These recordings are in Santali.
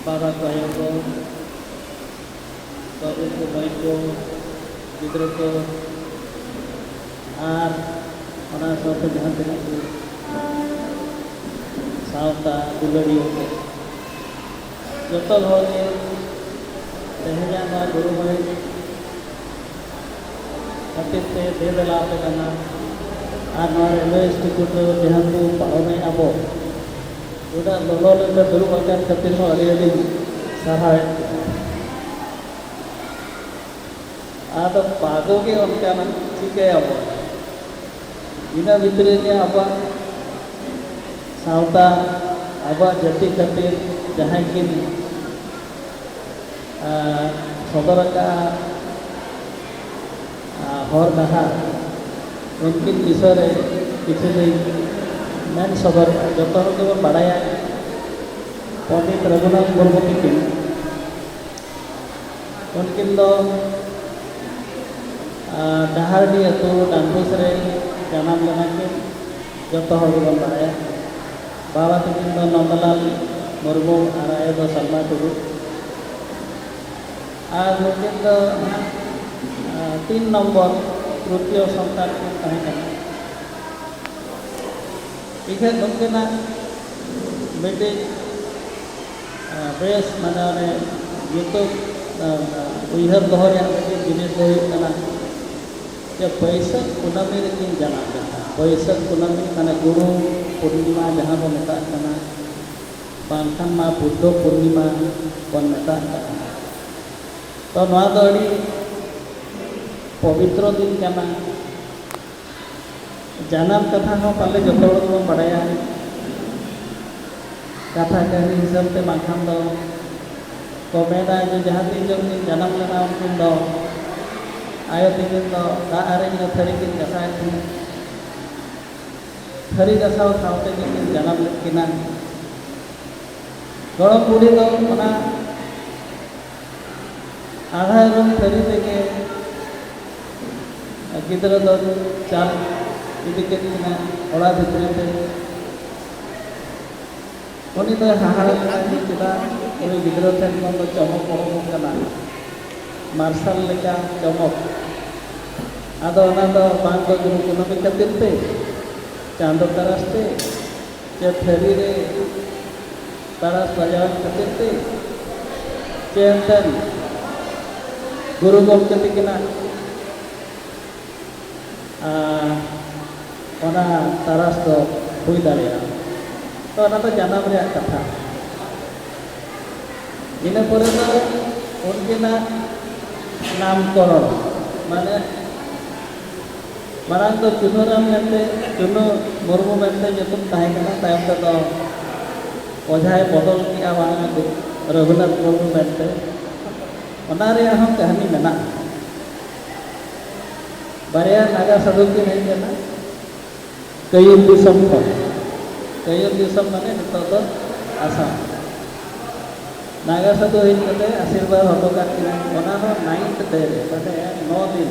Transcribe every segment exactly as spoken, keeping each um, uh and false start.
ᱵᱟᱵᱟ ᱠᱚ, ᱟᱭᱳ ᱠᱚ, ᱵᱟᱹᱵᱩ ᱠᱚ, ᱢᱟᱹᱭ ᱠᱚ, ᱜᱤᱫᱽᱨᱟᱹ ᱠᱚ, ᱟᱨ ᱚᱱᱟ ᱥᱟᱶᱛᱮ ᱡᱟᱦᱟᱸ ᱛᱤᱱᱟᱹᱜ ᱜᱮ ᱥᱟᱶᱛᱟ ᱫᱩᱞᱟᱹᱲᱤᱭᱟᱹ ᱠᱚ, ᱡᱚᱛᱚ ᱦᱚᱲ ᱜᱮ ᱛᱮᱦᱮᱧᱟᱜ ᱱᱚᱣᱟ ᱜᱩᱨᱩ ᱢᱟᱹᱭ ᱠᱷᱟᱹᱛᱤᱨ ᱛᱮ ᱫᱮ ᱫᱮᱞᱟ ᱟᱯᱮ ᱠᱟᱱᱟ᱾ ᱟᱨ ᱱᱚᱣᱟ ᱨᱮᱞᱣᱮ ᱤᱱᱥᱴᱤᱴᱭᱩᱴ ᱨᱮ ᱡᱟᱦᱟᱸ ᱠᱚ ᱯᱟᱨᱚᱢᱮᱫ ᱟᱵᱚ, ᱩᱱᱟᱹᱜ ᱞᱚᱞᱚ ᱞᱮᱱᱛᱮ ᱫᱩᱲᱩᱵ ᱟᱠᱟᱱ ᱠᱷᱟᱹᱛᱤᱨ ᱦᱚᱸ ᱟᱹᱰᱤ ᱟᱹᱰᱤ ᱥᱟᱨᱦᱟᱣᱮᱫ ᱠᱚᱣᱟ᱾ ᱟᱫᱚ ᱯᱟᱜᱚ ᱜᱮ ᱚᱱᱠᱟᱱᱟ, ᱪᱤᱠᱟᱹᱭᱟᱵᱚᱱ? ᱤᱱᱟᱹ ᱵᱷᱤᱛᱨᱤ ᱨᱮ ᱟᱵᱚᱣᱟᱜ ᱥᱟᱶᱛᱟ, ᱟᱵᱚᱣᱟᱜ ᱡᱟᱹᱛᱤ ᱠᱷᱟᱹᱛᱤᱨ ᱡᱟᱦᱟᱸᱭ ᱠᱤᱱ, ᱟᱸ, ᱥᱚᱫᱚᱨ ᱟᱠᱟᱫᱼᱟ, ᱟᱸ, ᱦᱚᱨ ᱰᱟᱦᱟᱨ, ᱩᱱᱠᱤᱱ ᱵᱤᱥᱚᱭ ᱨᱮ ᱠᱤᱪᱷᱩ ᱞᱤᱧ ᱢᱮᱱ ᱥᱚᱫᱚᱨᱮᱫᱼᱟ᱾ ᱡᱚᱛᱚ ᱦᱚᱲ ᱜᱮᱵᱚᱱ ᱵᱟᱲᱟᱭᱟ, ᱯᱚᱱᱰᱤᱛ ᱨᱚᱜᱷᱩᱱᱟᱛᱷ ᱢᱩᱨᱢᱩ ᱛᱤᱠᱤᱱ, ᱩᱱᱠᱤᱱ ᱫᱚ, ᱟᱸ, ᱰᱟᱦᱟᱨᱰᱤ ᱟᱹᱛᱩ ᱰᱟᱱᱰᱵᱳᱥ ᱨᱮ ᱡᱟᱱᱟᱢ ᱞᱮᱱᱟ ᱠᱤᱱ᱾ ᱡᱚᱛᱚ ᱦᱚᱲ ᱜᱮᱵᱚᱱ ᱵᱟᱲᱟᱭᱟ᱾ ᱵᱟᱵᱟ ᱛᱟᱹᱠᱤᱱ ᱫᱚ ᱱᱚᱱᱫᱚᱞᱟᱞ ᱢᱩᱨᱢᱩ ᱟᱨ ᱟᱭᱳ ᱫᱚ ᱥᱟᱞᱢᱟ ᱴᱩᱰᱩ᱾ ᱟᱨ ᱱᱩᱠᱤᱱ ᱫᱚ ᱱᱟᱦᱟᱜ, ᱟᱸ, ᱛᱤᱱ ᱱᱚᱢᱵᱚᱨ ᱛᱨᱤᱛᱤᱭᱚ ᱥᱚᱱᱛᱟᱱ ᱠᱤᱱ ᱛᱟᱦᱮᱸ ᱠᱟᱱᱟ᱾ ᱤᱠᱷᱟᱹᱱ ᱱᱩᱠᱤᱱᱟᱜ ᱢᱤᱫᱴᱤᱡ, ᱟᱸ, ᱵᱮᱥ, ᱢᱟᱱᱮ, ᱚᱱᱮ ᱧᱩᱛᱩᱢ, ᱟᱸ, ᱩᱭᱦᱟᱹᱨ ᱫᱚᱦᱚ ᱨᱮᱭᱟᱜ ᱢᱤᱫᱴᱤᱡ ᱡᱤᱱᱤᱥ ᱫᱚ ᱦᱩᱭᱩᱜ ᱠᱟᱱᱟ ᱡᱮ ᱵᱟᱹᱭᱥᱟᱹᱠᱷ ᱠᱩᱱᱟᱹᱢᱤ ᱨᱮᱠᱤᱱ ᱡᱟᱱᱟᱢ ᱞᱮᱱᱟ᱾ ᱵᱟᱹᱭᱥᱟᱹᱠᱷ ᱠᱩᱱᱟᱹᱢᱤ ᱢᱟᱱᱮ ᱜᱩᱨᱩ ᱯᱩᱨᱱᱤᱢᱟ ᱡᱟᱦᱟᱸ ᱵᱚ ᱢᱮᱛᱟᱜ ᱠᱟᱱᱟ, ᱵᱟᱝᱠᱷᱟᱱ ᱢᱟ ᱵᱩᱫᱽᱫᱷᱚ ᱯᱩᱨᱱᱤᱢᱟ ᱵᱚᱱ ᱢᱮᱛᱟᱜ ᱠᱟᱱᱟ᱾ ᱛᱚ ᱱᱚᱣᱟ ᱫᱚ ᱟᱹᱰᱤ ᱯᱚᱵᱤᱛᱨᱚ ᱫᱤᱱ ᱠᱟᱱᱟ᱾ ᱡᱟᱱᱟᱢ ᱠᱟᱛᱷᱟ ᱦᱚᱸ ᱯᱟᱞᱮ ᱡᱚᱛᱚ ᱦᱚᱲ ᱜᱮᱵᱚᱱ ᱵᱟᱲᱟᱭᱟ᱾ ᱠᱟᱛᱷᱟ ᱠᱟᱹᱦᱱᱤ ᱦᱤᱥᱟᱹᱵ ᱛᱮ ᱵᱟᱝᱠᱷᱟᱱ ᱫᱚ ᱠᱚ ᱢᱮᱱᱟ ᱡᱮ ᱡᱟᱦᱟᱸ ᱛᱤᱱ ᱡᱚᱠᱷᱚᱱ ᱠᱤᱱ ᱡᱟᱱᱟᱢ ᱞᱮᱱᱟ, ᱩᱱᱠᱤᱱ ᱫᱚ ᱟᱭᱳ ᱛᱤᱠᱤᱱ ᱫᱚ ᱫᱟᱜ ᱟᱨᱮᱡ ᱨᱮ ᱛᱷᱟᱹᱨᱤ ᱠᱤᱱ ᱜᱷᱟᱥᱟᱣᱮᱫ ᱛᱟᱦᱮᱸᱫ᱾ ᱛᱷᱟᱹᱨᱤ ᱜᱷᱟᱥᱟᱣ ᱥᱟᱶ ᱛᱮᱜᱮ ᱠᱤᱱ ᱡᱟᱱᱟᱢ ᱞᱮᱫ ᱠᱤᱱᱟ᱾ ᱜᱚᱲᱚᱢ ᱵᱩᱰᱷᱤ ᱫᱚ ᱚᱱᱟ ᱟᱫᱷᱟ ᱨᱩᱢ ᱛᱷᱟᱹᱨᱤ ᱛᱮᱜᱮ ᱜᱤᱫᱽᱨᱟᱹ ᱫᱚ ᱪᱟᱞ ᱤᱫᱤ ᱠᱮᱫ ᱠᱤᱱᱟ ᱚᱲᱟᱜ ᱵᱷᱤᱛᱨᱤ ᱛᱮ᱾ ᱩᱱᱤ ᱫᱚᱭ ᱦᱟᱦᱟᱲᱟ ᱞᱮᱱᱟ ᱡᱮ ᱪᱮᱫᱟᱜ ᱩᱱᱤ ᱜᱤᱫᱽᱨᱟᱹ ᱴᱷᱮᱱ ᱠᱷᱚᱱ ᱫᱚ ᱪᱚᱢᱚᱠ ᱚᱰᱚᱠᱚᱜ ᱠᱟᱱᱟ, ᱢᱟᱨᱥᱟᱞ ᱞᱮᱠᱟ ᱪᱚᱢᱚᱠ᱾ ᱟᱫᱚ ᱚᱱᱟ ᱫᱚ ᱵᱟᱝ ᱫᱚ ᱜᱩᱨᱩ ᱠᱩᱱᱟᱹᱢᱤ ᱠᱷᱟᱹᱛᱤᱨ ᱛᱮ, ᱪᱟᱸᱫᱚ ᱛᱟᱨᱟᱥ ᱛᱮ, ᱪᱮ ᱛᱷᱟᱹᱨᱤ ᱨᱮ ᱛᱟᱨᱟᱥ ᱵᱟᱡᱟᱣᱮᱱ ᱠᱷᱟᱹᱛᱤᱨ ᱛᱮ, ᱪᱮ ᱮᱱᱛᱮᱱ ᱜᱩᱨᱩ ᱜᱚᱢᱠᱮ ᱛᱤᱠᱤᱱᱟᱜ ᱟᱨ ᱚᱱᱟ ᱛᱟᱨᱟᱥ ᱫᱚ ᱦᱩᱭ ᱫᱟᱲᱮᱭᱟᱜᱼᱟ᱾ ᱛᱚ, ᱚᱱᱟ ᱫᱚ ᱡᱟᱱᱟᱢ ᱨᱮᱭᱟᱜ ᱠᱟᱛᱷᱟ᱾ ᱤᱱᱟᱹ ᱯᱚᱨᱮ ᱫᱚ ᱩᱱᱠᱤᱱᱟᱜ ᱱᱟᱢᱠᱚᱨᱚᱱ, ᱢᱟᱱᱮ ᱢᱟᱲᱟᱝ ᱫᱚ ᱪᱩᱱᱩᱨᱟᱢ ᱢᱮᱱᱛᱮ, ᱪᱩᱱᱩ ᱢᱩᱨᱢᱩ ᱢᱮᱱᱛᱮ ᱧᱩᱛᱩᱢ ᱛᱟᱦᱮᱸ ᱠᱟᱱᱟ, ᱛᱟᱭᱚᱢ ᱛᱮᱫᱚ ᱚᱡᱷᱟᱭ ᱵᱚᱫᱚᱞ ᱠᱮᱜᱼᱟ, ᱵᱟᱝ ᱨᱚᱜᱷᱩᱱᱟᱛᱷ ᱢᱩᱨᱢᱩ ᱢᱮᱱᱛᱮ᱾ ᱚᱱᱟ ᱨᱮᱭᱟᱜ ᱦᱚᱸ ᱠᱟᱹᱦᱱᱤ ᱢᱮᱱᱟᱜᱼᱟ᱾ ᱵᱟᱨᱭᱟ ᱱᱟᱜᱟ ᱥᱟᱫᱷᱩ ᱠᱤᱱ ᱦᱮᱡ ᱞᱮᱱᱟ ᱠᱟᱹᱭᱩᱨ ᱫᱤᱥᱚᱢ ᱠᱷᱚᱱ᱾ ᱠᱟᱹᱭᱩᱨ ᱫᱤᱥᱚᱢ ᱢᱟᱱᱮ ᱱᱤᱛᱚᱜ ᱫᱚ ᱟᱥᱟᱢ᱾ ᱱᱟᱜᱟ ᱥᱟᱫᱷᱩ ᱦᱮᱡ ᱠᱟᱛᱮ ᱟᱥᱤᱨᱵᱟᱫᱽ ᱦᱚᱴᱚ ᱠᱟᱜ ᱠᱤᱱᱟ, ᱚᱱᱟ ᱦᱚᱸ ᱱᱟᱭᱤᱱᱛᱷ ᱰᱮ ᱨᱮ, ᱢᱟᱱᱮ ᱱᱚ ᱫᱤᱱ,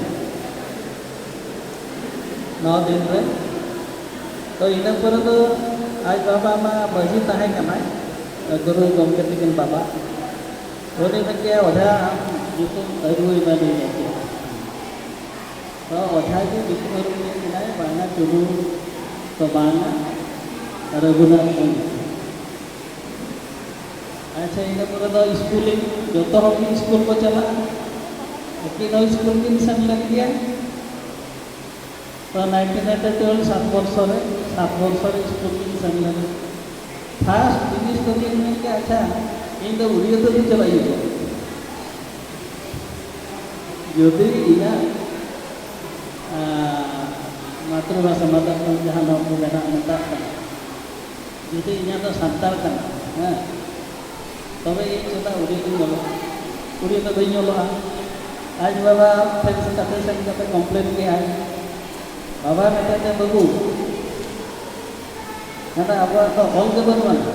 ᱱᱚ ᱫᱤᱱ ᱨᱮ᱾ ᱛᱚ, ᱤᱱᱟᱹ ᱯᱚᱨᱮ ᱫᱚ ᱟᱡ ᱵᱟᱵᱟ ᱢᱟ ᱢᱟᱹᱡᱷᱤ ᱛᱟᱦᱮᱸ ᱠᱟᱱᱟᱭ, ᱜᱩᱨᱩ ᱜᱚᱢᱠᱮ ᱛᱤᱠᱤᱱ ᱵᱟᱵᱟ᱾ ᱩᱱᱤ ᱢᱮᱱ ᱠᱮᱜᱼᱟ, "ᱚᱡᱷᱟ, ᱟᱢ ᱧᱩᱛᱩᱢ ᱟᱹᱨᱩ ᱮᱢᱟᱱ ᱤᱧ ᱢᱮ ᱠᱮᱜᱼᱟ?" ᱛᱚ, ᱚᱡᱷᱟ ᱜᱮ ᱧᱩᱛᱩᱢ ᱟᱹᱨᱩ ᱠᱮᱫ ᱠᱤᱱᱟᱭ, ᱵᱟᱝᱟ ᱪᱩᱱᱩ ᱫᱚ ᱵᱟᱝᱟ, ᱨᱟᱹᱜᱷᱩᱱᱟᱛᱷ ᱢᱩᱨᱢᱩ᱾ ᱟᱪᱪᱷᱟ, ᱤᱱᱟᱹ ᱯᱚᱨᱮ ᱫᱚ ᱥᱠᱩᱞᱤᱝ, ᱡᱚᱛᱚ ᱦᱚᱲ ᱜᱮ ᱥᱠᱩᱞ ᱠᱚ ᱪᱟᱞᱟᱜᱼᱟ᱾ ᱟᱹᱠᱤᱱ ᱦᱚᱸ ᱥᱠᱩᱞ ᱠᱤᱱ ᱥᱮᱱ ᱞᱮᱱ ᱜᱮᱭᱟ᱾ ᱛᱚ, nineteen eighty twelve, ᱥᱟᱛ ᱵᱚᱨᱥᱚ ᱨᱮ, ᱥᱟᱛ ᱵᱚᱨᱥᱚ ᱨᱮ ᱥᱠᱩᱞ ᱠᱤᱱ ᱥᱮᱱ ᱞᱮᱱᱟ᱾ ᱯᱷᱟᱥᱴ ᱡᱤᱱᱤᱥ ᱫᱚ ᱠᱤᱱ ᱢᱮᱱ ᱠᱮᱫᱟ, "ᱟᱪᱪᱷᱟ, ᱤᱧ ᱫᱚ ᱩᱲᱤᱭᱟ ᱛᱮᱫᱚ ᱪᱟᱞᱟᱜ ᱤᱧ ᱪᱮᱫ?" ᱡᱩᱫᱤ ᱤᱧᱟᱹᱜ, ᱟᱸ, ᱢᱟᱛᱨᱤᱵᱷᱟᱥᱟ, ᱢᱟᱫᱟᱨ ᱴᱟᱝ ᱡᱟᱦᱟᱸ ᱱᱚᱣᱟ ᱠᱚ ᱢᱮᱱᱟᱜ, ᱢᱮᱛᱟᱜ ᱠᱟᱱᱟ, ᱡᱩᱫᱤ ᱤᱧᱟᱹᱜ ᱫᱚ ᱥᱟᱱᱛᱟᱲ ᱠᱟᱱᱟ, ᱦᱮᱸ, ᱛᱚᱵᱮ ᱤᱧ ᱪᱮᱫᱟᱜ ᱩᱲᱤᱭᱟ ᱛᱮᱧ ᱚᱞᱚᱜᱼᱟ? ᱩᱲᱤᱭᱟ ᱛᱮ ᱵᱟᱹᱧ ᱚᱞᱚᱜᱼᱟ᱾ ᱟᱡ ᱵᱟᱵᱟ ᱴᱷᱮᱱ ᱥᱮ ᱠᱟᱛᱮ ᱥᱮᱱ ᱠᱟᱛᱮ ᱠᱚᱢᱯᱞᱮᱱ ᱠᱮᱜᱼᱟᱭ, ᱵᱟᱵᱟ ᱢᱮᱛᱟᱭ ᱠᱟᱱᱟ, "ᱵᱟᱹᱵᱩ, ᱢᱮᱱᱫᱟ ᱟᱵᱚᱣᱟᱜ ᱫᱚ ᱚᱞ ᱜᱮ ᱵᱟᱹᱱᱩᱜ ᱟᱱᱟ,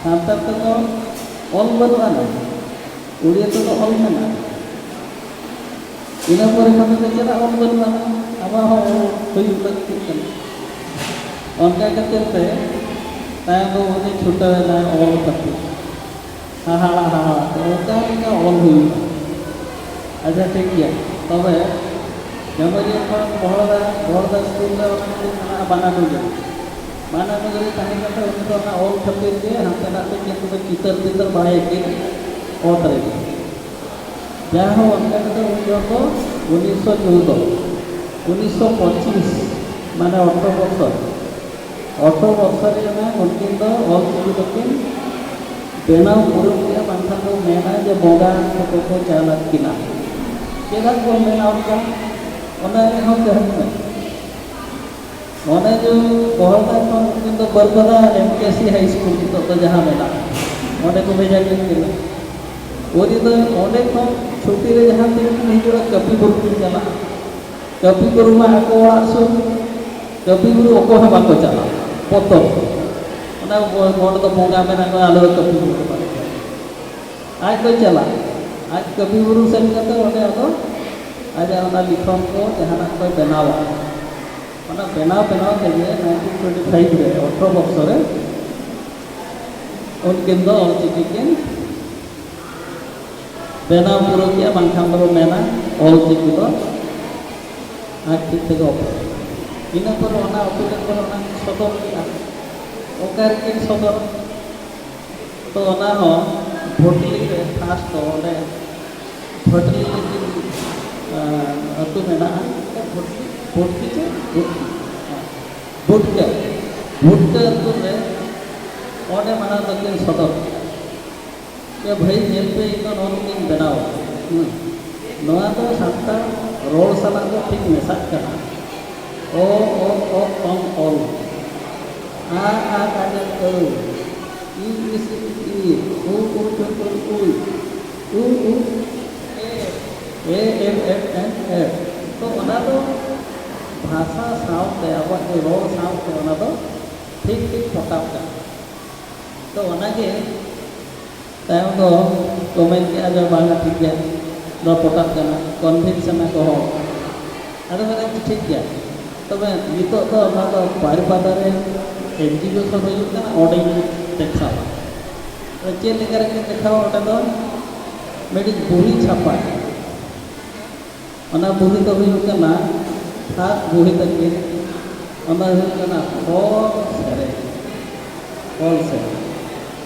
ᱥᱟᱱᱛᱟᱲ ᱛᱮᱫᱚ ᱚᱞ ᱵᱟᱹᱱᱩᱜ ᱟᱱᱟ, ᱩᱲᱤᱭᱟ ᱛᱮᱫᱚ ᱚᱞ ᱢᱮᱱᱟᱜᱼᱟ᱾ ᱤᱱᱟᱹ ᱯᱚᱨᱮ ᱠᱷᱚᱱ ᱫᱚ ᱪᱮᱫᱟᱜ ᱚᱞ ᱵᱟᱹᱱᱩᱜ ᱟᱱᱟ? ᱟᱵᱚᱣᱟᱜ ᱦᱚᱸ ᱚᱞ ᱦᱩᱭᱩᱜ ᱞᱟᱹᱠᱛᱤᱜ ᱠᱟᱱᱟ᱾" ᱚᱱᱠᱟ ᱠᱷᱟᱹᱛᱤᱨ ᱛᱮ ᱛᱟᱭᱚᱢ ᱫᱚ ᱩᱱᱤ ᱪᱷᱩᱴᱟᱹᱣ ᱮᱱᱟᱭ ᱚᱞ ᱠᱷᱟᱹᱛᱤᱨ᱾ ᱦᱟᱦᱟᱲᱟ ᱦᱟᱦᱟᱲᱟ ᱛᱮ ᱚᱱᱠᱟ ᱞᱮᱠᱟ ᱚᱞ ᱦᱩᱭᱩᱜᱼᱟ᱾ ᱟᱪᱪᱷᱟ, ᱴᱷᱤᱠ ᱜᱮᱭᱟ᱾ ᱛᱚᱵᱮ ᱡᱚᱢᱚᱡᱤᱭᱟᱹ ᱠᱷᱚᱱ ᱵᱚᱦᱚᱲᱫᱟ, ᱵᱚᱦᱚᱲᱫᱟ ᱥᱠᱩᱞ ᱨᱮ ᱚᱱᱟ ᱢᱤᱫᱴᱤᱡ ᱢᱮᱱᱟᱜᱼᱟ, ᱵᱟᱱᱟ ᱰᱩᱝᱨᱤ᱾ ᱵᱟᱱᱟ ᱰᱩᱝᱨᱤ ᱛᱟᱦᱮᱸ ᱠᱟᱛᱮ ᱩᱱᱤ ᱫᱚ ᱚᱱᱟ ᱚᱞ ᱠᱷᱟᱹᱛᱤᱨ ᱜᱮ ᱦᱟᱱᱛᱮ ᱱᱟᱛᱮ ᱠᱤᱱᱛᱩ ᱫᱚ ᱪᱤᱛᱟᱹᱨ ᱪᱤᱛᱟᱹᱨ ᱵᱟᱭ ᱟᱹᱠᱤᱞ ᱚᱛ ᱨᱮᱜᱮ᱾ ᱡᱟᱭᱦᱳᱠ, ᱚᱱᱠᱟ ᱠᱟᱛᱮ ᱩᱱ ᱡᱚᱦᱚᱜ ᱫᱚ ᱩᱱᱤᱥᱥᱚ ᱪᱳᱫᱽᱫᱳ, ᱩᱱᱤᱥᱥᱚ ᱯᱚᱸᱪᱤᱥ, ᱢᱟᱱᱮ ᱟᱴᱷᱨᱚ ᱵᱚᱪᱷᱚᱨ, ᱟᱴᱷᱨᱚ ᱵᱚᱪᱷᱚᱨ ᱨᱮ ᱚᱱᱟ ᱩᱱᱠᱤᱱ ᱫᱚ ᱚᱞ ᱪᱤᱠᱤ ᱫᱚᱠᱤᱱ ᱵᱮᱱᱟᱣ ᱯᱩᱨᱟᱹᱣ ᱠᱮᱫᱼᱟ, ᱵᱟᱝᱠᱷᱟᱱ ᱵᱚᱱ ᱢᱮᱱᱟ ᱡᱮ ᱵᱚᱸᱜᱟ ᱠᱚᱠᱚ ᱪᱟᱞ ᱟᱫ ᱠᱤᱱᱟ᱾ ᱪᱮᱫᱟᱜ ᱵᱚᱱ ᱢᱮᱱᱟ ᱚᱱᱠᱟ? ᱚᱱᱟ ᱨᱮᱦᱚᱸ ᱠᱟᱹᱦᱱᱤ ᱢᱮᱱᱟᱜᱼᱟ᱾ ᱚᱱᱮ ᱡᱮ ᱵᱚᱦᱚᱲᱫᱟ ᱠᱷᱚᱱ ᱩᱱᱠᱤᱱ ᱫᱚ ᱵᱟᱹᱨᱯᱟᱫᱟ ᱮᱢ ᱠᱮ ᱥᱤ ᱦᱟᱭ ᱥᱠᱩᱞ ᱱᱤᱛᱚᱜ ᱫᱚ ᱡᱟᱦᱟᱸ ᱢᱮᱱᱟᱜᱼᱟ, ᱚᱸᱰᱮ ᱠᱚ ᱵᱷᱮᱡᱟ ᱠᱮᱫ ᱠᱤᱱᱟ᱾ ᱩᱱᱤ ᱫᱚ ᱚᱸᱰᱮ ᱠᱷᱚᱱ ᱪᱷᱩᱴᱤ ᱨᱮ ᱡᱟᱦᱟᱸ ᱛᱤᱱ ᱠᱤᱱ ᱦᱤᱡᱩᱜᱼᱟ, ᱠᱟᱹᱯᱤ ᱵᱩᱨᱩ ᱠᱤᱱ ᱪᱟᱞᱟᱜᱼᱟ᱾ ᱠᱟᱹᱯᱤ ᱵᱩᱨᱩ ᱢᱟ ᱟᱠᱚ ᱚᱲᱟᱜ ᱥᱩᱨ, ᱠᱟᱹᱯᱤ ᱵᱩᱨᱩ ᱚᱠᱚᱭ ᱦᱚᱸ ᱵᱟᱠᱚ ᱪᱟᱞᱟᱜᱼᱟ, ᱵᱚᱛᱚᱨ᱾ ᱚᱱᱟ ᱵᱚ-, ᱚᱸᱰᱮ ᱫᱚ ᱵᱚᱸᱜᱟ ᱢᱮᱱᱟᱜ ᱠᱚᱣᱟ, ᱟᱞᱮ ᱫᱚ ᱠᱟᱹᱯᱤ ᱵᱩᱨᱩ ᱫᱚ ᱵᱟᱞᱮ ᱪᱟᱞᱟᱜᱼᱟ᱾ ᱟᱡ ᱫᱚᱭ ᱪᱟᱞᱟᱜᱼᱟ, ᱟᱡ ᱠᱟᱹᱯᱤ ᱵᱩᱨᱩ ᱥᱮᱱ ᱠᱟᱛᱮ ᱚᱸᱰᱮ ᱟᱫᱚ ᱟᱡᱟᱜ ᱚᱱᱟ ᱞᱤᱠᱷᱚᱱ ᱠᱚ ᱡᱟᱦᱟᱱᱟᱜ ᱠᱚᱭ ᱵᱮᱱᱟᱣᱟ᱾ ᱚᱱᱟ ᱵᱮᱱᱟᱣ ᱵᱮᱱᱟᱣ ᱛᱮᱜᱮ ᱱᱟᱭᱤᱱᱴᱤᱱ ᱴᱩᱭᱮᱱᱴᱤ ᱯᱷᱟᱭᱤᱵᱷ ᱨᱮ, ᱟᱴᱷᱨᱚ ᱵᱚᱨᱥᱚ ᱨᱮ, ᱩᱱᱠᱤᱱ ᱫᱚ ᱚᱞᱪᱤᱠᱤ ᱠᱤᱱ ᱵᱮᱱᱟᱣ ᱯᱩᱨᱟᱹᱣ ᱠᱮᱜᱼᱟ, ᱵᱟᱝᱠᱷᱟᱱ ᱫᱚᱵᱚ ᱢᱮᱱᱟ ᱚᱞᱪᱤᱠᱤ ᱫᱚ ᱟᱡ ᱴᱷᱤᱠ ᱛᱮᱜᱮ ᱚᱯᱮᱞ᱾ ᱤᱱᱟᱹ ᱯᱚᱨᱮ ᱚᱱᱟ ᱚᱯᱮᱞ ᱯᱚᱨᱮ ᱚᱱᱟ ᱥᱚᱫᱚᱨ ᱠᱮᱜᱼᱟ᱾ ᱚᱠᱟ ᱨᱮᱠᱤᱱ ᱥᱚᱫᱚᱨ? ᱛᱚ ᱚᱱᱟ ᱦᱚᱸ ᱵᱷᱚᱴᱞᱤ ᱨᱮ ᱯᱷᱟᱥᱴ ᱫᱚ ᱚᱸᱰᱮ ᱵᱷᱚᱴᱞᱤ ᱢᱤᱫᱴᱤᱡ, ᱟᱸ, ᱟᱹᱛᱩ ᱢᱮᱱᱟᱜᱼᱟ᱾ ᱵᱷᱚᱴᱞᱤ, ᱵᱷᱚᱴᱞᱤ ᱪᱮ ᱵᱷᱩᱴᱠᱤ? ᱵᱷᱩᱴᱠᱟᱹ, ᱵᱷᱩᱴᱠᱟᱹ ᱟᱹᱛᱩ ᱨᱮ ᱚᱸᱰᱮ ᱢᱟᱲᱟᱝ ᱫᱚᱠᱤᱱ ᱥᱚᱫᱚᱨ ᱠᱮᱜᱼᱟ᱾ ᱮ ᱵᱷᱟᱹᱭ, ᱧᱮᱞ ᱯᱮ, ᱤᱧ ᱫᱚ ᱱᱚᱣᱟ ᱠᱚᱧ ᱵᱮᱱᱟᱣᱟ᱾ ᱦᱩᱸ᱾ ᱱᱚᱣᱟ ᱫᱚ ᱥᱟᱱᱛᱟᱲ ᱨᱚᱲ ᱥᱟᱞᱟᱜ ᱫᱚ ᱴᱷᱤᱠ ᱢᱮᱥᱟᱜ ᱠᱟᱱᱟ᱾ ᱚ, ᱚ, ᱚ, ᱚᱝ, ᱚᱞ᱾ ᱟ, ᱟ, ᱠᱟᱡᱟᱠ, ᱟᱹᱣ᱾ ᱤ, ᱤ, ᱥᱤ, ᱤ, ᱤ᱾ ᱩ, ᱩ, ᱪᱩ, ᱪᱩ, ᱩᱭ᱾ ᱩ, ᱩ, ᱮ, ᱮ, ᱮᱢ, ᱮᱢ, ᱮᱢ, ᱮᱯ᱾ ᱛᱚ, ᱚᱱᱟ ᱫᱚ ᱵᱷᱟᱥᱟ ᱥᱟᱶᱛᱮ, ᱟᱵᱚᱣᱟᱜ ᱡᱮ ᱨᱚᱲ ᱥᱟᱶᱛᱮ ᱚᱱᱟ ᱫᱚ ᱴᱷᱤᱠ ᱴᱷᱤᱠ ᱯᱚᱴᱟᱜ ᱠᱟᱱᱟ᱾ ᱛᱚ, ᱚᱱᱟᱜᱮ ᱛᱟᱭᱚᱢ ᱫᱚ ᱠᱚ ᱢᱮᱱ ᱠᱮᱜᱼᱟ ᱡᱮ, "ᱵᱟᱝᱟ, ᱴᱷᱤᱠ ᱜᱮᱭᱟ, ᱱᱚᱣᱟ ᱯᱚᱴᱟᱜ ᱠᱟᱱᱟ", ᱠᱚᱱᱵᱷᱤᱱᱥ ᱮᱱᱟ ᱠᱚ ᱦᱚᱲ᱾ ᱟᱫᱚ ᱢᱮᱱᱟ, "ᱴᱷᱤᱠ ᱜᱮᱭᱟ, ᱛᱚᱵᱮ ᱱᱤᱛᱚᱜ ᱫᱚ ᱱᱚᱣᱟ ᱫᱚ ᱵᱟᱨᱤᱯᱟᱫᱟ ᱨᱮ ᱮᱠᱡᱤᱵᱤᱥᱚᱱ ᱦᱩᱭᱩᱜ ᱠᱟᱱᱟ, ᱚᱸᱰᱮᱧ ᱫᱮᱠᱷᱟᱣᱟ᱾ ᱟᱫᱚ ᱪᱮᱫ ᱞᱮᱠᱟ ᱨᱮᱠᱤᱱ ᱫᱮᱠᱷᱟᱣᱟ? ᱚᱸᱰᱮ ᱫᱚ ᱢᱤᱫᱴᱤᱡ ᱵᱩᱦᱤ ᱪᱷᱟᱯᱟ᱾ ᱚᱱᱟ ᱵᱩᱦᱤ ᱫᱚ ᱦᱩᱭᱩᱜ ᱠᱟᱱᱟ ᱥᱟᱛ ᱵᱩᱦᱤ ᱛᱟᱹᱠᱤᱱ᱾ ᱚᱱᱟ ᱦᱩᱭᱩᱜ ᱠᱟᱱᱟ ᱦᱚᱲ ᱥᱮᱨᱮᱧ, ᱦᱚᱲ ᱥᱮᱨᱮᱧ,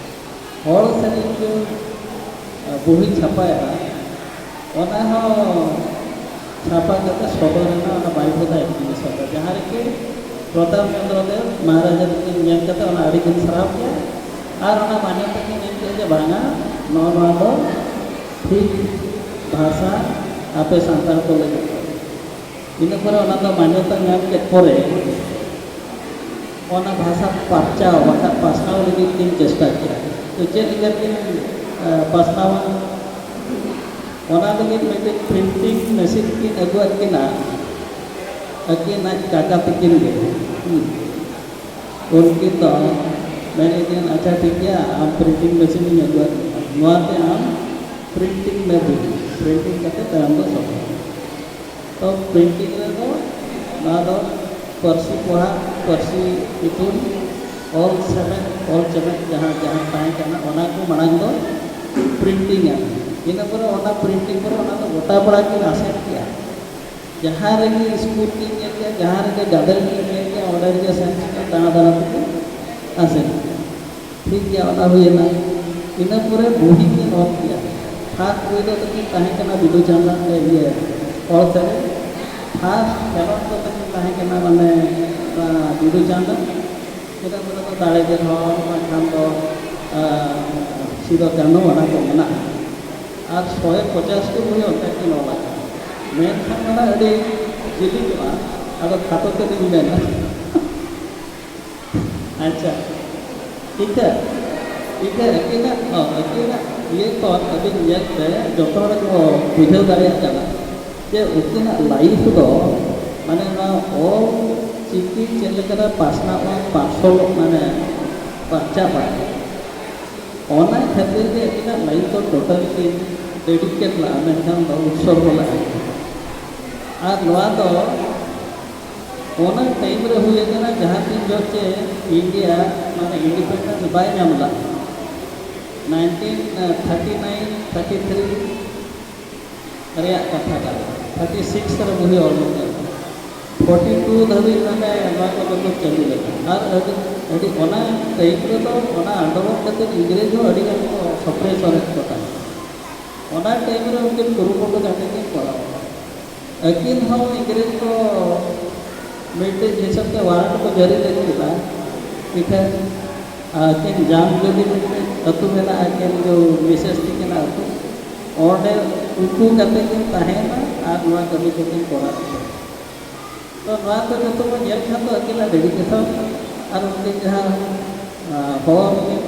ᱦᱚᱲ ᱥᱮᱨᱮᱧ ᱠᱚ, ᱟ, ᱵᱩᱦᱤ ᱪᱷᱟᱯᱟᱭᱮᱫᱼᱟ᱾ ᱚᱱᱟ ᱦᱚᱸ ᱪᱷᱟᱯᱟ ᱠᱟᱛᱮ ᱥᱚᱫᱚᱨ ᱮᱱᱟ ᱚᱱᱟ ᱵᱟᱨᱤᱯᱟᱫᱟ ᱮᱠᱡᱤᱵᱤᱥᱚᱱ ᱨᱮ, ᱡᱟᱦᱟᱸ ᱨᱮᱠᱤ ᱯᱨᱚᱛᱟᱯ ᱪᱚᱸᱫᱽᱨᱚ ᱫᱮᱵᱽ ᱢᱚᱦᱟᱨᱟᱡᱟ ᱛᱟᱹᱠᱤᱱ ᱧᱮᱞ ᱠᱟᱛᱮ ᱚᱱᱟ ᱟᱹᱰᱤ ᱠᱤᱱ ᱥᱟᱨᱦᱟᱣ ᱠᱮᱫᱼᱟ᱾ ᱟᱨ ᱚᱱᱟ ᱢᱟᱱᱭᱚᱛᱟ ᱠᱤᱱ ᱮᱢ ᱠᱮᱫᱼᱟ ᱡᱮ ᱵᱟᱝᱟ, ᱱᱚᱣᱟ, ᱱᱚᱣᱟ ᱫᱚ ᱴᱷᱤᱠ ᱵᱷᱟᱥᱟ ᱟᱯᱮ ᱥᱟᱱᱛᱟᱲ ᱠᱚ ᱞᱟᱹᱜᱤᱫ᱾ ᱤᱱᱟᱹ ᱯᱚᱨᱮ ᱚᱱᱟ ᱫᱚ ᱢᱟᱱᱭᱚᱛᱟ ᱧᱟᱢ ᱠᱮᱫ ᱯᱚᱨᱮ ᱚᱱᱟ ᱵᱷᱟᱥᱟ ᱯᱟᱨᱪᱟᱣ ᱵᱟᱠᱷᱟᱱ ᱯᱟᱥᱱᱟᱣ ᱞᱟᱹᱜᱤᱫ ᱠᱤᱱ ᱪᱮᱥᱴᱟ ᱠᱮᱫᱼᱟ᱾ ᱛᱚ ᱪᱮᱫ ᱞᱮᱠᱟ ᱠᱤᱱ, ᱮ, ᱯᱟᱥᱱᱟᱣᱟ? ᱚᱱᱟ ᱞᱟᱹᱜᱤᱫ ᱢᱤᱫᱴᱮᱱ ᱯᱨᱤᱱᱴᱤᱝ ᱢᱮᱥᱤᱱ ᱠᱤᱱ ᱟᱹᱜᱩᱣᱟᱫ ᱠᱤᱱᱟ, ᱟᱹᱠᱤᱱ ᱟᱡ ᱠᱟᱠᱟ ᱛᱟᱹᱠᱤᱱ ᱜᱮ᱾ ᱦᱩᱸ᱾ ᱩᱱᱠᱤᱱ ᱫᱚ ᱢᱮᱱᱮᱫ ᱠᱤᱱ, "ᱟᱪᱪᱷᱟ, ᱴᱷᱤᱠ ᱜᱮᱭᱟ, ᱟᱢ ᱯᱨᱤᱱᱴᱤᱝ ᱢᱮᱥᱤᱱ ᱤᱧ ᱟᱹᱜᱩᱣᱟᱫ ᱢᱮᱭᱟ, ᱱᱚᱣᱟ ᱛᱮ ᱟᱢ ᱯᱨᱤᱱᱴᱤᱝ ᱢᱮ ᱵᱳᱭ, ᱯᱨᱤᱱᱴᱤᱝ ᱠᱟᱛᱮ ᱛᱟᱭᱚᱢ ᱫᱚ ᱥᱚᱫᱚᱨ ᱢᱮ᱾" ᱛᱚ ᱯᱨᱤᱱᱴᱤᱝ ᱨᱮᱫᱚ ᱱᱚᱣᱟ ᱫᱚ ᱯᱟᱹᱨᱥᱤ ᱯᱚᱦᱟ, ᱯᱟᱹᱨᱥᱤ ᱤᱛᱩᱱ, ᱚᱞ ᱥᱮᱢᱮᱫ, ᱚᱞ ᱪᱮᱢᱮᱫ ᱡᱟᱦᱟᱸ, ᱡᱟᱦᱟᱸ ᱛᱟᱦᱮᱸ ᱠᱟᱱᱟ, ᱚᱱᱟ ᱠᱚ ᱢᱟᱲᱟᱝ ᱫᱚ ᱯᱨᱤᱱᱴᱤᱝ ᱟᱠᱟᱱᱟ᱾ ᱤᱱᱟᱹ ᱯᱚᱨᱮ ᱚᱱᱟ ᱯᱨᱤᱱᱴᱤᱝ ᱯᱚᱨᱮ ᱚᱱᱟ ᱫᱚ ᱜᱚᱴᱟ ᱯᱟᱲᱟ ᱠᱤᱱ ᱟᱥᱮᱱ ᱠᱮᱜᱼᱟ᱾ ᱡᱟᱦᱟᱸ ᱨᱮᱜᱮ ᱥᱠᱩᱞ ᱠᱤᱱ ᱧᱮᱞ ᱠᱮᱜᱼᱟ, ᱡᱟᱦᱟᱸ ᱨᱮᱜᱮ ᱜᱟᱫᱮᱞ ᱠᱤᱱ ᱧᱮᱞ ᱠᱮᱜᱼᱟ, ᱚᱸᱰᱮ ᱨᱮᱜᱮ ᱥᱮᱱ ᱠᱟᱛᱮ ᱫᱟᱬᱟ ᱫᱟᱬᱟ ᱛᱮᱠᱤᱱ ᱟᱥᱮᱱ ᱠᱮᱜᱼᱟ᱾ ᱴᱷᱤᱠ ᱜᱮᱭᱟ, ᱚᱱᱟ ᱦᱩᱭᱮᱱᱟ᱾ ᱤᱱᱟᱹ ᱯᱚᱨᱮ ᱵᱩᱦᱤ ᱠᱤᱱ ᱚᱞ ᱠᱮᱜᱼᱟ᱾ ᱯᱷᱟᱥᱴ ᱵᱳᱭ ᱫᱚ ᱛᱟᱹᱠᱤᱱ ᱛᱟᱦᱮᱸ ᱠᱟᱱᱟ ᱵᱤᱫᱩ ᱪᱟᱸᱫᱟᱱ, ᱮ, ᱤᱭᱟᱹ, ᱦᱚᱲ ᱥᱮᱨᱮᱧ᱾ ᱯᱷᱟᱥᱴ ᱠᱷᱮᱞᱳᱰ ᱫᱚ ᱛᱟᱹᱠᱤᱱ ᱛᱟᱦᱮᱸ ᱠᱟᱱᱟ, ᱢᱟᱱᱮ, ᱚᱱᱟ ᱵᱤᱫᱩ ᱪᱟᱸᱫᱟᱱ᱾ ᱤᱱᱟᱹ ᱯᱚᱨᱮ ᱫᱚ ᱫᱟᱲᱮ ᱜᱮ ᱦᱚᱲ, ᱵᱟᱝᱠᱷᱟᱱ ᱫᱚ, ᱟ, ᱥᱤᱫᱚ ᱠᱟᱹᱱᱦᱩ, ᱚᱱᱟ ᱠᱚ ᱢᱮᱱᱟᱜᱼᱟ᱾ ᱟᱨ ᱥᱚᱭ ᱯᱚᱪᱟᱥ ᱴᱤ ᱵᱳᱭ ᱚᱱᱠᱟ ᱠᱤᱱ ᱚᱞ ᱟᱠᱟᱫᱼᱟ᱾ ᱢᱮᱱᱠᱷᱟᱱ ᱚᱱᱟ ᱟᱹᱰᱤ ᱡᱤᱞᱤᱧᱚᱜᱼᱟ, ᱟᱫᱚ ᱠᱷᱟᱴᱚ ᱛᱮᱞᱤᱧ ᱢᱮᱱᱟ᱾ ᱟᱪᱪᱷᱟ, ᱤᱠᱟᱹ, ᱤᱠᱟᱹ ᱟᱹᱠᱤᱱᱟᱜ, ᱦᱚᱸ, ᱟᱹᱠᱤᱱᱟᱜ ᱤᱭᱟᱹ ᱠᱷᱚᱱ ᱟᱹᱵᱤᱱ ᱧᱮᱞ ᱯᱮ, ᱡᱚᱛᱚ ᱦᱚᱲ ᱠᱚ ᱵᱩᱡᱷᱟᱹᱣ ᱫᱟᱲᱮᱭᱟᱜ ᱠᱟᱱᱟ ᱡᱮ ᱩᱱᱠᱤᱱᱟᱜ ᱞᱟᱭᱤᱯᱷ ᱫᱚ, ᱢᱟᱱᱮ, ᱱᱚᱣᱟ ᱚᱞ ᱪᱤᱠᱤ ᱪᱮᱫ ᱞᱮᱠᱟᱨᱮ ᱯᱟᱥᱱᱟᱣᱚᱜᱼᱟ, ᱯᱟᱨᱥᱚᱞᱚᱜ, ᱢᱟᱱᱮ, ᱯᱟᱨᱪᱟᱜᱼᱟ, ᱚᱱᱟ ᱠᱷᱟᱹᱛᱤᱨ ᱜᱮ ᱟᱹᱠᱤᱱᱟᱜ ᱞᱟᱭᱤᱯᱷ ᱫᱚ ᱴᱳᱴᱟᱞᱤ ᱠᱤᱱ ᱰᱮᱰᱤᱠᱮᱴ ᱞᱟᱜᱼᱟ, ᱢᱮᱱᱠᱷᱟᱱ ᱫᱚ ᱩᱛᱥᱚᱨᱜᱚ ᱞᱟᱜᱼᱟ᱾ ᱟᱨ ᱱᱚᱣᱟ ᱫᱚ ᱚᱱᱟ ᱴᱟᱭᱤᱢ ᱨᱮ ᱦᱩᱭ ᱟᱠᱟᱱᱟ, ᱡᱟᱦᱟᱸ ᱛᱤᱱ ᱡᱚᱦᱚᱜ ᱪᱮ ᱤᱱᱰᱤᱭᱟ ᱢᱟᱱᱮ ᱤᱱᱰᱤᱯᱮᱱᱰᱮᱱᱥ ᱵᱟᱭ ᱧᱟᱢ ᱞᱮᱫᱟ, nineteen thirty nine thirty three ᱨᱮᱭᱟᱜ ᱠᱟᱛᱷᱟ ᱠᱟᱱᱟ᱾ ᱛᱷᱟᱨᱴᱤ ᱥᱤᱠᱥ ᱨᱮ ᱵᱳᱭ ᱚᱞ ᱞᱮᱱᱟ, ᱯᱷᱳᱨᱴᱤ ᱴᱩ ᱫᱷᱟᱹᱵᱤᱡ ᱢᱟᱱᱮ ᱱᱚᱣᱟ ᱠᱚᱫᱚ ᱠᱚ ᱪᱟᱹᱞᱩ ᱞᱮᱫᱟ᱾ ᱟᱨ ᱟᱹᱰᱤ, ᱟᱹᱰᱤ ᱚᱱᱟ ᱴᱟᱭᱤᱢ ᱨᱮᱫᱚ ᱚᱱᱟ ᱟᱱᱫᱳᱞᱚᱱ ᱠᱷᱟᱹᱛᱤᱨ ᱤᱝᱨᱮᱡᱽ ᱦᱚᱸ ᱟᱹᱰᱤ ᱜᱟᱱ ᱠᱚ ᱥᱟᱯᱨᱮᱥ ᱮᱫ ᱠᱚ ᱛᱟᱦᱮᱸᱫ᱾ ᱚᱱᱟ ᱴᱟᱭᱤᱢ ᱨᱮ ᱩᱱᱠᱤᱱ ᱠᱩᱨᱩᱢᱩᱴᱩ ᱠᱟᱛᱮ ᱠᱤᱱ ᱠᱚᱨᱟᱣ ᱠᱟᱫᱟ᱾ ᱟᱹᱠᱤᱱ ᱦᱚᱸ ᱤᱝᱨᱮᱡᱽ ᱠᱚ ᱢᱤᱫᱴᱮᱡ ᱦᱤᱥᱟᱹᱵ ᱛᱮ ᱣᱟᱨᱟᱱᱴ ᱠᱚ ᱡᱟᱹᱨᱤ ᱞᱮᱫ ᱠᱮᱫᱟ᱾ ᱤᱠᱷᱟᱹᱱ ᱟᱹᱠᱤᱱ ᱡᱟᱢ ᱡᱚᱞᱤ ᱢᱤᱫᱴᱮᱡ ᱟᱹᱛᱩ ᱢᱮᱱᱟᱜᱼᱟ, ᱟᱹᱠᱤᱱ ᱡᱚ ᱢᱤᱥᱮᱥ ᱛᱤᱠᱤᱱᱟᱜ ᱟᱹᱛᱩ, ᱚᱸᱰᱮ ᱩᱠᱩ ᱠᱟᱛᱮ ᱠᱤᱱ ᱛᱟᱦᱮᱸᱱᱟ ᱟᱨ ᱱᱚᱣᱟ ᱠᱟᱹᱢᱤ ᱠᱚᱠᱤᱱ ᱠᱚᱨᱟᱣ ᱠᱮᱫᱟ᱾ ᱛᱚ ᱱᱚᱣᱟ ᱠᱚ ᱡᱚᱛᱚ ᱵᱚᱱ ᱧᱮᱞ ᱠᱷᱟᱱ ᱫᱚ ᱟᱹᱠᱤᱱᱟᱜ ᱰᱮᱰᱤᱠᱮᱥᱚᱱ ᱟᱨ ᱩᱱᱠᱤᱱ ᱡᱟᱦᱟᱸ, ᱟᱸ, ᱦᱚᱨ ᱠᱤᱱ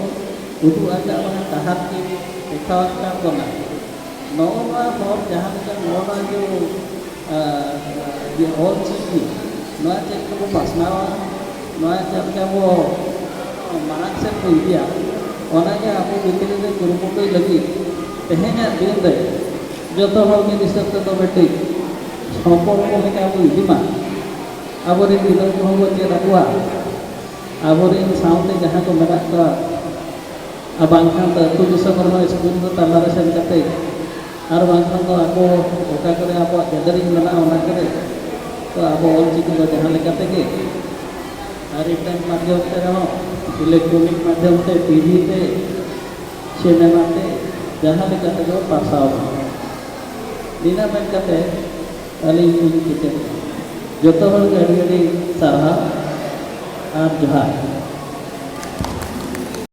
ᱩᱫᱩᱜ ᱟᱠᱟᱫ ᱵᱚᱱᱟ, ᱰᱟᱦᱟᱨ ᱠᱤᱱ ᱫᱮᱠᱷᱟᱣ ᱟᱠᱟᱫ ᱵᱚᱱᱟ, ᱱᱚᱜᱼᱚ ᱱᱚᱣᱟ ᱦᱚᱨ ᱡᱟᱦᱟᱸ ᱞᱮᱠᱟ ᱱᱚᱜᱼᱚ ᱱᱚᱣᱟ ᱡᱮ, ᱟᱸ, ᱤᱭᱟᱹ ᱚᱞ ᱪᱤᱠᱤ, ᱱᱚᱣᱟ ᱪᱮᱫ ᱞᱮᱠᱟ ᱵᱚ ᱯᱟᱥᱱᱟᱣᱟ, ᱱᱚᱣᱟ ᱪᱮᱫ ᱞᱮᱠᱟ ᱵᱚ ᱢᱟᱲᱟᱝ ᱥᱮᱫ ᱵᱚ ᱤᱫᱤᱭᱟ, ᱚᱱᱟᱜᱮ ᱟᱵᱚ ᱵᱷᱤᱛᱨᱤ ᱨᱮ ᱠᱩᱨᱩᱢᱩᱴᱩᱭ ᱞᱟᱹᱜᱤᱫ ᱛᱮᱦᱮᱧᱟᱜ ᱫᱤᱱ ᱨᱮ ᱡᱚᱛᱚ ᱦᱚᱲ ᱢᱤᱫ ᱦᱤᱥᱟᱹᱵ ᱛᱮᱫᱚ ᱢᱤᱫᱴᱤᱡ ᱥᱚᱢᱯᱚᱨᱠᱚ ᱞᱮᱠᱟ ᱵᱚ ᱤᱫᱤ ᱢᱟ᱾ ᱟᱵᱚᱨᱮᱱ ᱜᱤᱫᱽᱨᱟᱹ ᱠᱚᱦᱚᱸ ᱵᱚ ᱪᱮᱫ ᱟᱠᱚᱣᱟ, ᱟᱵᱚᱨᱮᱱ ᱥᱟᱶᱛᱮ ᱡᱟᱦᱟᱸ ᱠᱚ ᱢᱮᱱᱟᱜ ᱠᱚᱣᱟ, ᱟᱨ ᱵᱟᱝᱠᱷᱟᱱ ᱫᱚ ᱟᱹᱛᱩ ᱫᱤᱥᱚᱢ ᱨᱮᱦᱚᱸ ᱥᱠᱩᱞ ᱠᱚ ᱛᱟᱞᱟᱨᱮ ᱥᱮᱱ ᱠᱟᱛᱮ, ᱟᱨ ᱵᱟᱝᱠᱷᱟᱱ ᱫᱚ ᱟᱠᱚ ᱚᱠᱟ ᱠᱚᱨᱮ ᱟᱵᱚᱣᱟᱜ ᱜᱮᱫᱟᱨᱤᱝ ᱢᱮᱱᱟᱜᱼᱟ, ᱚᱱᱟ ᱠᱚᱨᱮ ᱛᱚ ᱟᱵᱚ ᱚᱞ ᱪᱤᱠᱤ ᱫᱚ ᱡᱟᱦᱟᱸ ᱞᱮᱠᱟ ᱛᱮᱜᱮ ᱟᱨ ᱤᱱᱴᱟᱨᱱᱮᱴ ᱢᱟᱫᱽᱫᱷᱚᱢ ᱛᱮ ᱨᱮᱦᱚᱸ, ᱤᱞᱮᱠᱴᱨᱚᱱᱤᱠ ᱢᱟᱫᱽᱫᱷᱚᱢ ᱛᱮ, ᱴᱤᱵᱷᱤ ᱛᱮ, ᱥᱤᱱᱮᱢᱟ ᱛᱮ, ᱡᱟᱦᱟᱸ ᱞᱮᱠᱟ ᱛᱮᱜᱮ ᱯᱟᱥᱟᱣ ᱢᱟ᱾ ᱱᱤᱱᱟᱹᱜ ᱢᱮᱱ ᱠᱟᱛᱮ ᱟᱹᱞᱤᱧ ᱞᱤᱧ ᱠᱮᱪᱮᱫ ᱮᱫᱟ᱾ ᱡᱚᱛᱚ ᱦᱚᱲ ᱜᱮ ᱟᱹᱰᱤ ᱟᱹᱰᱤ ᱥᱟᱨᱦᱟᱣ ᱟᱨ ᱡᱚᱦᱟᱨ᱾